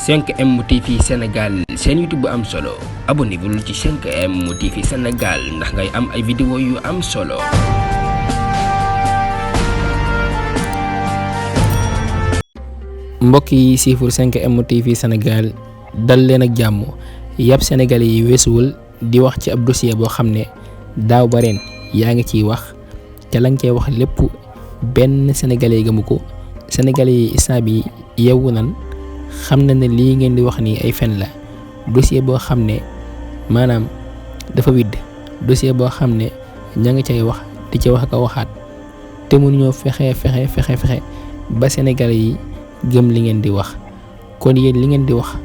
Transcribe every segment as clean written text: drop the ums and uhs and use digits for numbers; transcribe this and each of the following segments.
5M TV Sénégal seen YouTube bu am solo abonnez-vous ci 5M TV Sénégal ndax ngay am ay vidéo yu am solo. mbokk yi siifur 5M TV Sénégal dal leen ak jàmm yàpp sénégalais yi weesuwul di wax ci ab dossier boo xam ne daaw ba ren yaa ngi ciy wax te la nga koy wax lépp benn sénégalais gëmu ko sénégalais yi instant bi yeewu nan xam na ne lii ngeen di wax nii ay fen la dossier boo xam ne maanaam dafa widd dossier boo xam ne ña nga cay wax di ci wax ak a waxaat te mënuñoo fexe ba sénégalais yi gëm li ngeen di wax kon yéen li ngeen di wax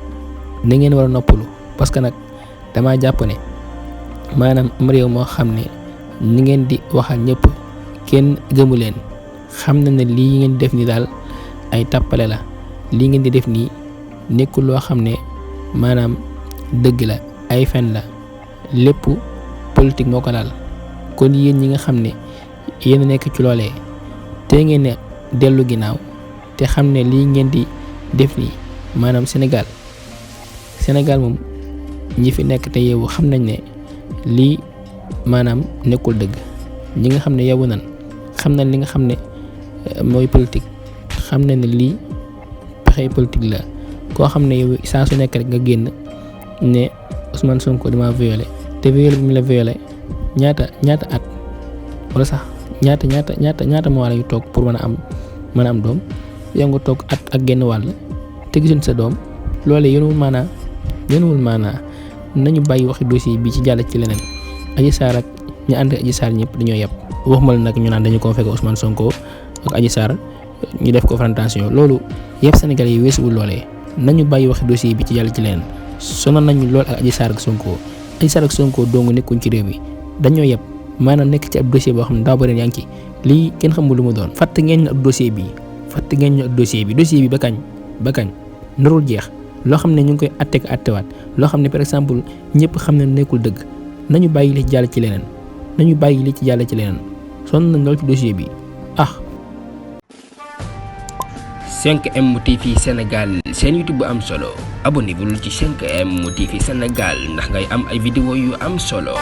na ngeen war a noppalu parce que nag dama jàpp ne maanaam am réew moo xam ne ni ngeen di waxal ñëpp kenn gëmu leen xam na ne lii ngeen def ni daal ay tàppale la lii ngeen di def nii nekkul loo xam ne maanaam dëgg la ay fen la lépp politique moo ko laal kon yéen ñi nga xam ne yéen a nekk ci loolee te ngeen ne dellu ginnaaw te xam ne lii ngeen di def nii maanaam Sénégal moom ñi fi nekk te yeewu xam nañ ne lii maanaam nekkul dëgg ñi nga xam ne yeewu nan xam nañ li nga xam ne mooy politique xam nañ ne lii pexey politique la koo xam ne yow saa su nekk rek nga génn ne Ousmane Sonko dama violé te violé bi mu la violé ñaata at wala sax ñaata mois la yu toog pour mën a am doom yow nga toog at ak genn wàll te gisuñ sa doom loolee yéenuwul maanaa nañu bàyyi waxi dossier bi ci jàll ci leneen Adji Sarr ak ñu ànd ak Adji Sarr ñëpp dañoo yeb waxuma la nag ñu naan dañu convoqué Ousmane Sonko ak Adji Sarr ñu def confrontation loolu yëpp Sénégalais yi weesuwul loolee nañu bàyyi waxi dossier bi ci jàll ci leneen sonal nañu lool ak Adji Sarr ak Sonko dong nekkuñ ci réew mi dañoo yeb maanaam nekk ci ab dossier boo xam ne daaw ba ren yaa ngi ci lii kenn xamul lu mu doon fàtte ngeen ñu ak dossier bi dossier bi ba kañ narul jeex loo xam ne ñu ngi koy attewaat loo xam ne par exemple ñëpp xam ne nekkul dëgg nañu bàyyi li ci jàll ci leneen sonn nañ lool ci dossier bi 5M TV Sénégal seen YouTube bu am solo abonnez-vous ci 5M TV Sénégal ndax ngay am ay vidéo yu am solo.